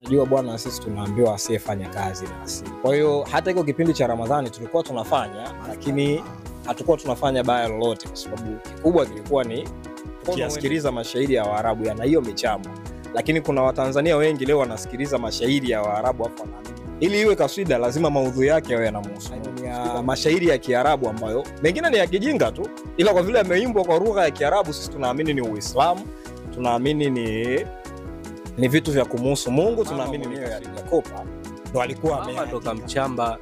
Najua bwana, sisi tunaambiwa asiyefanya kazi na asili. Kwa hiyo hata iko kipindi cha Ramadhani tulikuwa tunafanya, lakini hatukuwa tunafanya baya lolote, kwa sababu kikubwa kilikuwa ni kusikiliza mashairi ya Waarabu yana hiyo michambo. Lakini kuna Watanzania wengi leo wanasikiliza mashairi ya Waarabu afu wanaamini. Ili iwe kaswida lazima maudhui yake yawe yanamhusu. Ya mashairi ya Kiarabu ambayo mengine ni ya kijinga tu, ila kwa vile yameimbwa kwa lugha ya Kiarabu sisi tunaamini ni Uislamu, tunaamini ni vitu vya kumuhusu Mungu, tunaamini ni Yakopa ndo alikuwa ametoka mchamba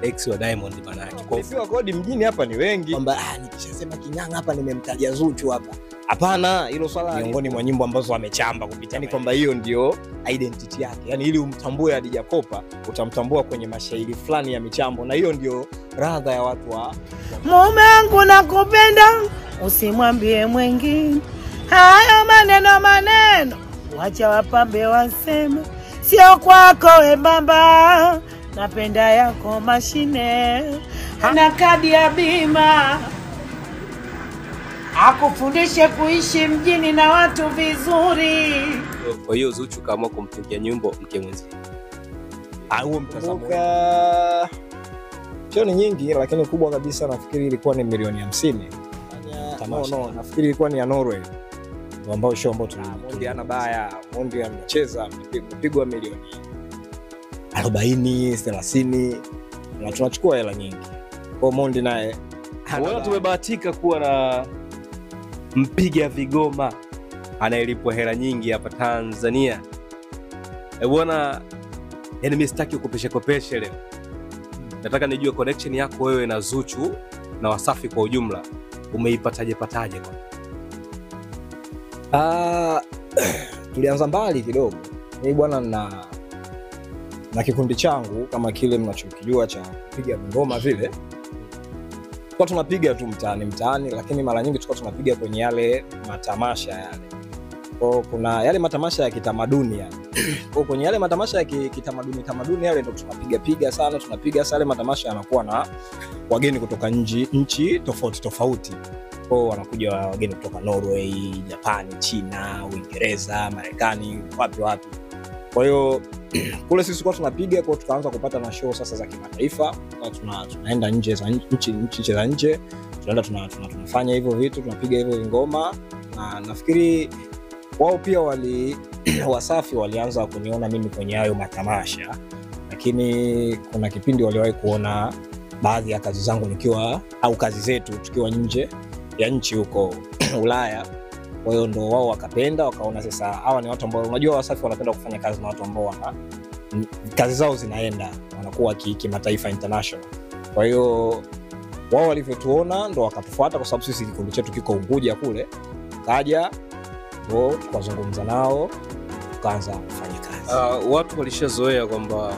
ex wa Diamond bana yake. Kwa kodi mjini hapa ni wengi kwamba nikishasema King'ang'a hapa nimemtaja Zuchu hapa. Hapana, hilo swala miongoni mwa nyimbo ambazo amechamba kupitia, yani kwamba hiyo ndio identity yake. Yani ili umtambue Hadija Kopa utamtambua kwenye mashairi fulani ya michambo, na hiyo ndio radha ya watu wa mume wangu nakupenda, usimwambie mwingine. Hayo maneno maneno wacha wapambe waseme, sio kwako we bamba, napenda yako mashine. Hana kadi ya bima akufundishe kuishi mjini na watu vizuri. Kwa hiyo Zuchu kaamua kumtungia nyimbo mke mwenzie. Huo mtazamo. Sio ni nyingi, lakini kubwa kabisa nafikiri ilikuwa ni milioni 50. No, nafikiri ilikuwa ni ya Norway. Ambao show ambao tuliana baya, Mondi amecheza mpigwa milioni 40, 30 na tunachukua hela nyingi. Kwa Mondi naye wewe tumebahatika kuwa na mpiga vigoma anayelipwa hela nyingi hapa Tanzania. Bwana, yani mimi sitaki ukopeshe kopeshe leo. Nataka nijue connection yako wewe na Zuchu na Wasafi kwa ujumla. Umeipataje pataje kwa? Tulianza mbali kidogo. Mimi bwana na kikundi changu kama kile mnachokijua cha kupiga ngoma vile. Kwa tunapiga tu mtaani, lakini mara nyingi tulikuwa tunapiga kwenye yale matamasha yale. Kwa kuna yale matamasha ya kitamaduni yale. Kwa kwenye yale matamasha ya kitamaduni yale ndio tunapiga piga sana, tunapiga sale matamasha yanakuwa na wageni kutoka nchi tofauti tofauti. Kwa wanakuja wageni kutoka Norway, Japan, China, Uingereza, Marekani, wapi wapi. Kwa hiyo kule sisi kwa tunapiga, kwa tukaanza kupata na show sasa za kimataifa, tunaenda nje za nchi za nje, tunaenda tunafanya hivyo vitu, tunapiga hivyo ngoma. Na nafikiri wao pia Wasafi walianza kuniona mimi kwenye hayo matamasha, lakini kuna kipindi waliwahi kuona baadhi ya kazi zangu nikiwa au kazi zetu tukiwa nje ya nchi huko Ulaya. Kwa hiyo ndo wao wakapenda, wakaona sasa hawa ni watu ambao, unajua Wasafi wanapenda kufanya kazi na watu ambao wana kazi zao zinaenda, wanakuwa kimataifa, international. Kwa hiyo wao walivyotuona ndo wakatufuata, kwa sababu sisi kikundi chetu kiko Unguja kule. Kaja ndo tukazungumza nao tukaanza kufanya kazi. Watu walishazoea kwamba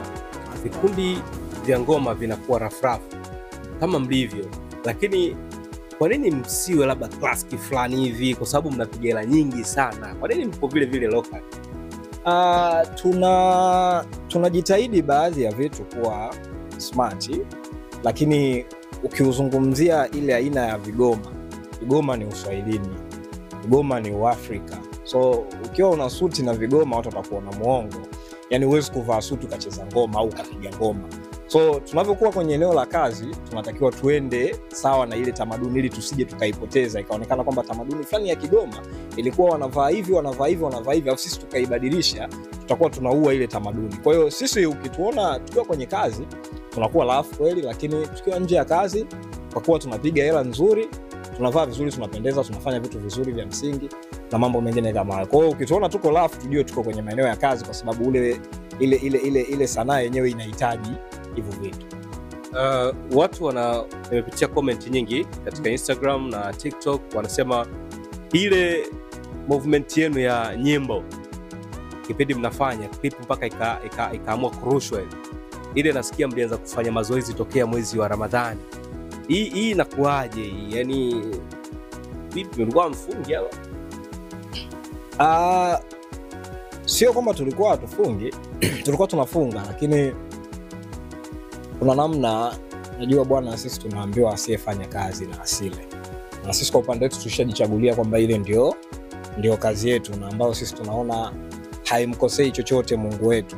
vikundi vya ngoma vinakuwa rafrafu kama mlivyo, lakini kwa nini msiwe labda classic fulani hivi? Kwa sababu mnapiga hela nyingi sana. Kwa nini mpo vile vile local? Tunajitahidi baadhi ya vitu kuwa smart, lakini ukiuzungumzia ile aina ya vigoma, vigoma ni Uswahilini, vigoma ni Uafrika. So ukiwa una suti na vigoma watu watakuona muongo. Yani huwezi kuvaa suti ukacheza ngoma au ukapiga ngoma. So tunavyokuwa kwenye eneo la kazi tunatakiwa tuende sawa na ile tamaduni ili tusije tukaipoteza, ikaonekana kwamba tamaduni fulani ya Kigoma ilikuwa wanavaa hivi, wanavaa hivi, wanavaa hivi, au sisi tukaibadilisha, tutakuwa tunaua ile tamaduni. Kwa hiyo sisi ukituona tukiwa kwenye kazi tunakuwa lafu kweli, lakini tukiwa nje ya kazi kwa kuwa tunapiga hela nzuri, tunavaa vizuri, tunapendeza, tunafanya vitu vizuri vya msingi na mambo mengine kama hayo. Kwa hiyo ukituona tuko lafu tujue tuko kwenye maeneo ya kazi, kwa sababu ule ile ile ile ile sanaa yenyewe inahitaji hivyo vitu. Watu nimepitia comment nyingi katika Instagram na TikTok, wanasema ile movement yenu ya nyimbo kipindi mnafanya clip mpaka ikaamua kurushwa ile, nasikia mlianza kufanya mazoezi tokea mwezi wa Ramadhani. Hii inakuaje hii? Yani vipi, mlikuwa mfungi au? Sio kwamba tulikuwa hatufungi, tulikuwa tunafunga, lakini kuna namna, najua bwana, sisi tunaambiwa asiyefanya kazi na asile. Na sisi kwa upande wetu tushajichagulia kwamba ile ndio kazi yetu, na ambayo sisi tunaona haimkosei chochote Mungu wetu.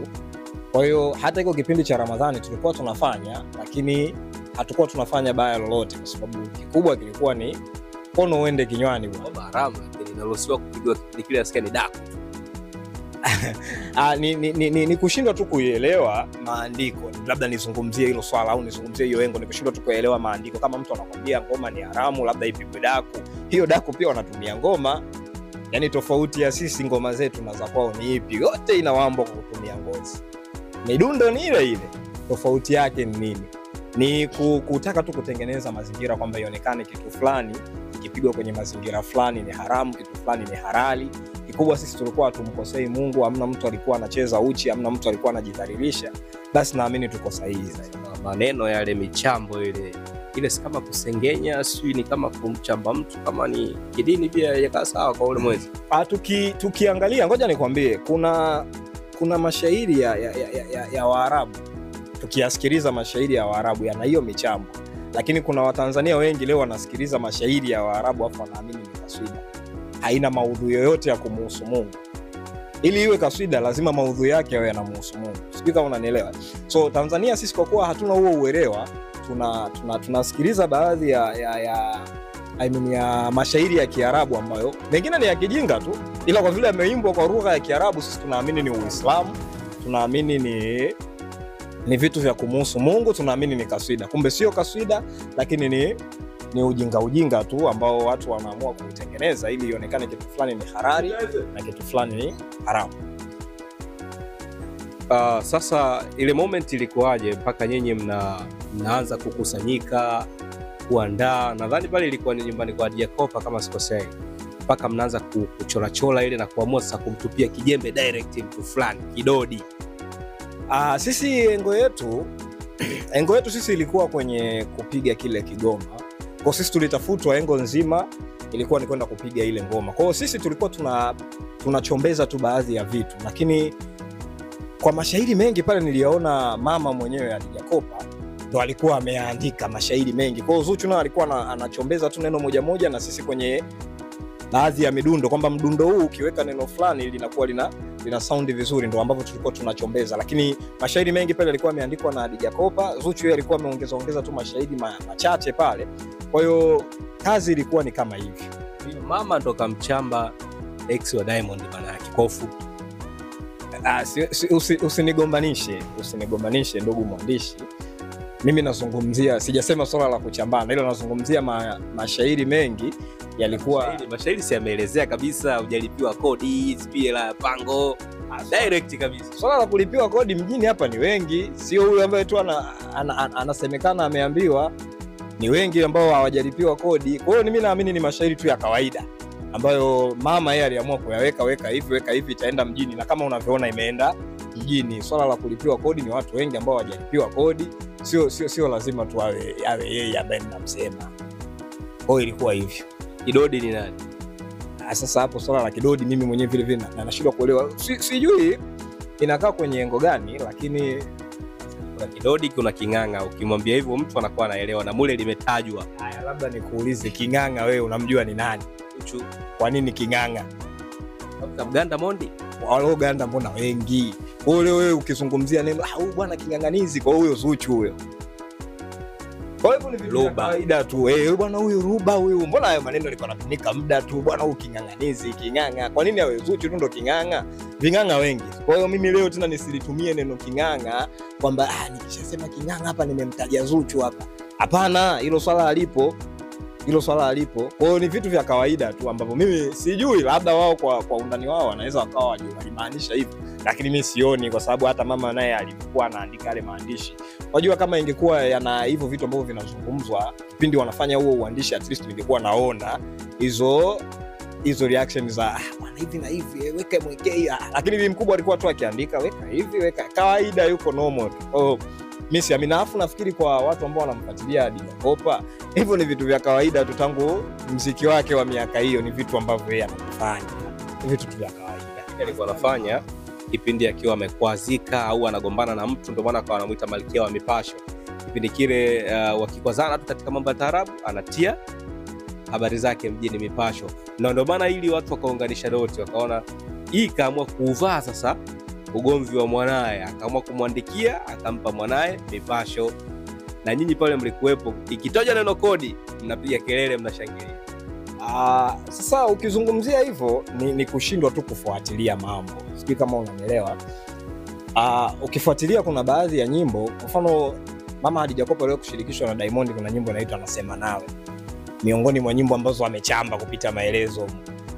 Kwa hiyo hata iko kipindi cha Ramadhani tulikuwa tunafanya, lakini hatukuwa tunafanya baya lolote, kwa sababu kikubwa kilikuwa ni mkono uende kinywani bwana. Ngoma haramu lakini inaruhusiwa kupigwa kipindi kile, nasikia ni daku. Ni kushindwa tu kuielewa maandiko. Labda nizungumzie hilo swala au nizungumzie hiyo engo, ni kushindwa tu kuelewa maandiko. Kama mtu anakwambia ngoma ni haramu, labda ipigwe daku, hiyo daku pia wanatumia ngoma. Yaani tofauti ya sisi ngoma zetu na za kwao ni ipi? Yote inawambwa kwa kutumia ngozi, midundo ni ile ile, tofauti yake ni nini? Ni kutaka tu kutengeneza mazingira kwamba ionekane kitu fulani ikipigwa kwenye mazingira fulani ni haramu, kitu fulani ni halali. Kikubwa sisi tulikuwa hatumkosei Mungu, hamna mtu alikuwa anacheza uchi, hamna mtu alikuwa anajidhalilisha, basi naamini tuko sahihi zaidi. Maneno yale, michambo ile ile, si kama kusengenya, sijui ni kama kumchamba mtu, kama ni kidini pia yakaa sawa kwa ule mwezi. Tukiangalia, ngoja nikwambie, kuna mashairi ya Waarabu. Tukiyasikiliza mashairi ya Waarabu yana hiyo michambo, lakini kuna Watanzania wengi leo wanasikiliza mashairi ya Waarabu afu wanaamini ni kaswida, haina maudhui yoyote ya kumuhusu Mungu. Ili iwe kaswida lazima maudhui yake yawe yanamuhusu Mungu. Sijui kama unanielewa. So Tanzania sisi kwa kuwa hatuna huo uelewa, tunasikiliza baadhi ya I mean ya mashairi ya Kiarabu ambayo mengine ni ya kijinga tu, ila kwa vile yameimbwa kwa lugha ya Kiarabu sisi tunaamini ni Uislamu, tunaamini ni vitu vya kumuhusu Mungu, tunaamini ni kaswida. Kumbe sio kaswida, lakini ni ujinga tu ambao watu wanaamua kuutengeneza ili ionekane kitu fulani ni halali na kitu fulani ni haramu. Sasa ile moment ilikuwaje mpaka nyinyi mnaanza kukusanyika kuandaa? Nadhani pale ilikuwa ni nyumbani kwa Hadija Kopa kama sikosei, mpaka mnaanza kuchorachola ile na kuamua sasa kumtupia kijembe direct mtu fulani kidodi. Sisi engo yetu sisi ilikuwa kwenye kupiga kile kigoma. Kwa sisi tulitafutwa, engo nzima ilikuwa ni kwenda kupiga ile ngoma. Kwa hiyo sisi tulikuwa tunachombeza tu baadhi ya vitu, lakini kwa mashairi mengi pale niliona mama mwenyewe Hadija Kopa ndo alikuwa ameandika mashairi mengi. Kwa hiyo Zuchu naye alikuwa anachombeza tu neno moja moja, na sisi kwenye baadhi ya midundo kwamba mdundo huu ukiweka neno fulani linakuwa lina sound vizuri, ndo ambapo tulikuwa tunachombeza. Lakini mashairi mengi pale yalikuwa yameandikwa na Hadija Kopa. Zuchu yeye alikuwa ameongeza tu mashairi machache pale. Kwa hiyo kazi ilikuwa ni kama hivi. Mama ndo kamchamba ex wa Diamond maana yake kwa ufupi. Usinigombanishe ndugu mwandishi. Mimi nazungumzia, sijasema swala la kuchambana, ila nazungumzia mashairi mengi yalikuwa mashairi si yameelezea kabisa, hujalipiwa kodi, sijui hela ya pango, direct kabisa. Swala la kulipiwa kodi mjini hapa ni wengi, sio huyu ambaye tu anasemekana ameambiwa, ni wengi ambao hawajalipiwa kodi. Kwa hiyo mimi naamini ni mashairi tu ya kawaida ambayo mama yeye aliamua kuyaweka, weka hivi, weka hivi, itaenda mjini, na kama unavyoona imeenda mjini. Swala la kulipiwa kodi ni watu wengi ambao hawajalipiwa kodi, sio lazima tu awe yeye ambaye ninamsema. Kwa hiyo ilikuwa hivyo. Kidodi ni nani? Sasa hapo swala la kidodi mimi mwenyewe vile vile na nashindwa kuelewa. Sijui inakaa kwenye engo gani, lakini kuna kidodi, kuna king'ang'a. Ukimwambia hivyo mtu anakuwa anaelewa, na mule limetajwa. Haya, labda nikuulize, king'ang'a wewe unamjua ni nani? Uchu. Kwa nini king'ang'a? Mganda Mondi? Wale Uganda mbona wengi? Kwa hiyo wewe ukizungumzia neno huyu bwana king'ang'anizi, kwa huyo Zuchu huyo. Kwa hivyo ni vitu vya kawaida tu. Bwana huyu Ruba huyu, mbona hayo maneno yalikuwa yanatumika muda tu, bwana huyu king'ang'anizi, king'ang'a. Kwa nini awe Zuchu tu ndo king'ang'a? Ving'ang'a wengi. Kwa hiyo mimi leo tena nisilitumie neno king'ang'a kwamba nikishasema king'ang'a hapa nimemtaja Zuchu hapa. Hapana, hilo swala halipo. Hilo swala halipo. Kwa hiyo ni vitu vya kawaida tu ambavyo mimi sijui, labda wao kwa undani wao wanaweza wakawa walimaanisha hivyo, lakini mimi sioni, kwa sababu hata mama naye alikuwa anaandika yale maandishi. Unajua kama ingekuwa yana hivyo vitu ambavyo vinazungumzwa kipindi wanafanya huo uandishi, at least ningekuwa naona hizo reaction za bwana hivi na hivi, weka mwekei. Lakini bibi mkubwa alikuwa tu akiandika weka hivi, weka kawaida, yuko normal. Kwa hiyo mimi siamini. Alafu nafikiri kwa watu ambao wanamfuatilia Hadija Kopa, hivyo ni vitu vya kawaida tu tangu muziki wake wa miaka hiyo, ni vitu ambavyo yeye anafanya, ni vitu tu vya kawaida alikuwa anafanya kipindi akiwa amekwazika au anagombana na mtu, ndio maana akawa anamuita Malkia wa Mipasho. Kipindi kile wakikwazana tu katika mambo ya taarabu, anatia habari zake mjini Mipasho, na ndio maana ili watu wakaunganisha doti, wakaona Hii kaamua kuuvaa sasa ugomvi wa mwanae, akaamua kumwandikia, akampa mwanae mipasho. Na nyinyi pale mlikuwepo, ikitoja neno kodi mnapiga kelele, mnashangilia. Sasa ukizungumzia hivyo ni kushindwa tu kufuatilia mambo. Sijui kama unanielewa. Ukifuatilia kuna baadhi ya nyimbo, kwa mfano Mama Khadija Kopa leo kushirikishwa na Diamond, kuna nyimbo inaitwa Nasema Nawe, miongoni mwa nyimbo ambazo amechamba kupita maelezo.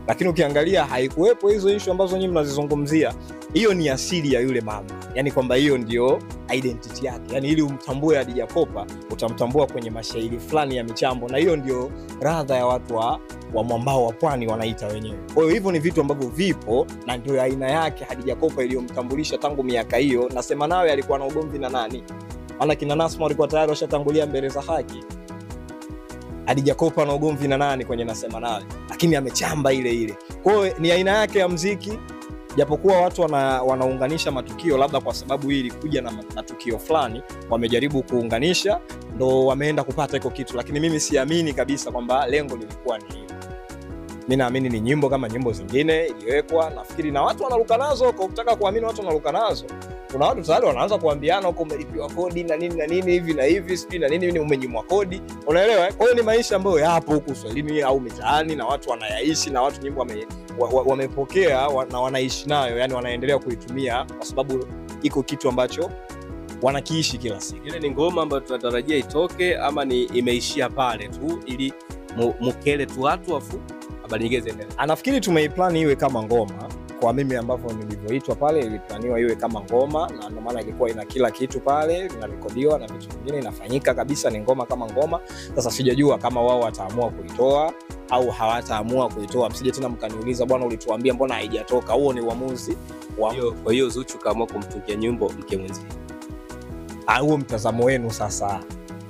Lakini ukiangalia haikuwepo hizo issue ambazo nyinyi mnazizungumzia. Hiyo ni asili ya yule mama, yani kwamba hiyo ndio identity yake. Yani ili umtambue Khadija Kopa utamtambua kwenye mashairi fulani ya michambo, na hiyo ndio radha ya watu wa mwambao wa pwani wanaita wenyewe. Kwa hiyo hivyo ni vitu ambavyo vipo na ndio aina yake Khadija Kopa iliyomtambulisha tangu miaka hiyo. Nasema Nawe alikuwa na ugomvi na nani? Maana kina Nasma walikuwa tayari washatangulia mbele za haki. Khadija Kopa na ugomvi na nani kwenye Nasema Nawe? Lakini amechamba ile ile. Kwa hiyo ni aina yake ya muziki, japokuwa watu wanaunganisha matukio, labda kwa sababu hii ilikuja na matukio fulani, wamejaribu kuunganisha ndo wameenda kupata iko kitu. Lakini mimi siamini kabisa kwamba lengo lilikuwa ni hilo. Mimi naamini ni nyimbo kama nyimbo zingine iliwekwa, nafikiri na watu wanaruka nazo, kwa kutaka kuamini watu wanaruka nazo. Kuna watu tayari wanaanza kuambiana huko umelipiwa kodi na nini na nini hivi na hivi, sijui na nini umenyimwa kodi. Unaelewa? Kwa hiyo ni maisha ambayo yapo huku Swahilini au mitaani na watu wanayaishi, na watu nyimbo wamepokea na wanaishi nayo, yani wanaendelea kuitumia kwa sababu iko kitu ambacho wanakiishi kila siku. Ile ni ngoma ambayo tunatarajia itoke ama ni imeishia pale tu ili mukele tu watu afu habari nyingine ziendelee? Anafikiri tumeiplan iwe kama ngoma. Kwa mimi ambavyo nilivyoitwa pale iliplaniwa iwe kama ngoma, na ndio maana ilikuwa ina kila kitu pale, inarekodiwa na vitu vingine inafanyika kabisa, ni ngoma kama ngoma. Sasa sijajua kama wao wataamua kuitoa au hawataamua kuitoa. Msije tena mkaniuliza bwana ulituambia mbona haijatoka. Huo ni uamuzi wa Kwa hiyo Zuchu kaamua kumtungia nyimbo mke mwenzie. Huo mtazamo wenu sasa,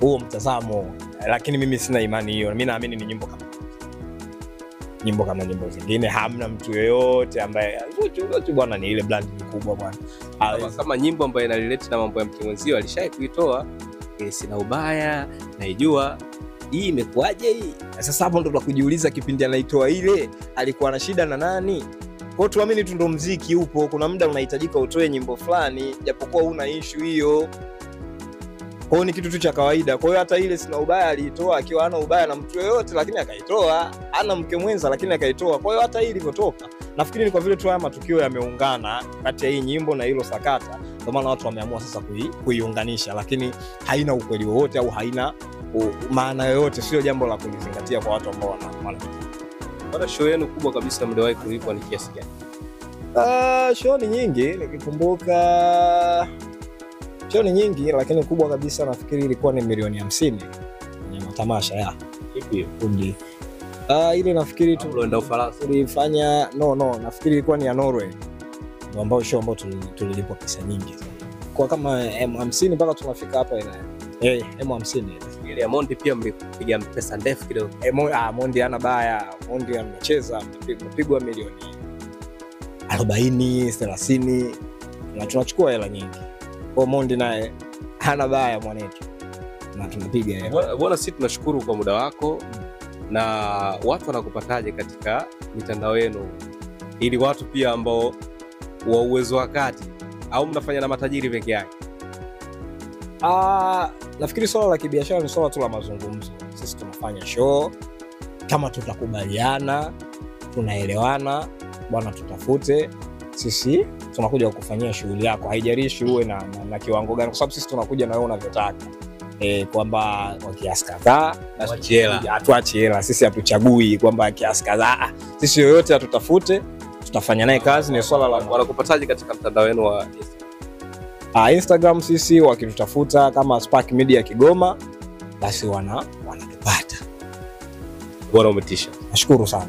huo mtazamo, lakini mimi sina imani hiyo. Mimi naamini ni nyimbo kama nyimbo zingine. Hamna mtu yeyote ambaye Zuchu bwana ni ile brand kubwa bwana. Kama nyimbo ambayo inarelate na mambo ya mke mwenzio alishai kuitoa, sina ubaya, naijua. Hii imekuaje hii? Sasa hapo ndo tunakujiuliza kipindi anaitoa ile alikuwa na shida na nani? Kwa hiyo tuamini tu ndo muziki upo, kuna muda unahitajika utoe nyimbo fulani japokuwa una issue hiyo. Kwa hiyo ni kitu tu cha kawaida. Kwa hiyo hata ile sina ubaya aliitoa akiwa hana ubaya na mtu yeyote, lakini akaitoa. Hana mke mwenza lakini akaitoa. Kwa hiyo hata hii ilivyotoka, nafikiri ni kwa vile tu haya matukio yameungana kati ya hii nyimbo na hilo sakata, ndio maana watu wameamua sasa kuiunganisha, lakini haina ukweli wowote au haina maana yoyote. Sio jambo la kulizingatia kwa watu ambao wana. Bwana, show yenu kubwa kabisa mliwahi kulipwa ni kiasi gani? Show ni nyingi, nikikumbuka show ni nyingi, lakini kubwa kabisa nafikiri ilikuwa ni milioni 50 kwenye matamasha ya ipi kundi. Ile nafikiri tulienda Ufaransa tulifanya, no nafikiri ilikuwa ni ya Norway, ndio ambao show ambao tulilipwa pesa nyingi. Kwa kama M50 mpaka tunafika hapa ina M50. Ile ya Mondi pia mlipiga pesa ndefu kidogo. Mondi ana baya, Mondi anacheza mpigwa milioni 40, 30 na tunachukua hela nyingi. Kwa Mondi naye hana baya mwanetu na tunapiga hela. Bwana, sisi tunashukuru kwa muda wako. Na watu wanakupataje katika mitandao yenu ili watu pia ambao wa uwezo wa kati, au mnafanya na matajiri peke yake? Nafikiri swala la kibiashara ni swala tu la mazungumzo. Sisi tunafanya show, kama tutakubaliana, tunaelewana, bwana tutafute, sisi tunakuja kukufanyia shughuli yako, haijalishi uwe na kiwango gani, kwa sababu sisi tunakuja na wewe unavyotaka. Kwamba kwa kiasi kadhaa hatuachi hela, sisi hatuchagui kwamba kiasi kadhaa, sisi yoyote atutafute tutafanya naye kazi. Ni swala la wanakupataje katika mtandao wenu wa Instagram? Instagram sisi wakitutafuta kama Spark Media Kigoma basi wanatupata. Bora umetisha. Nashukuru sana.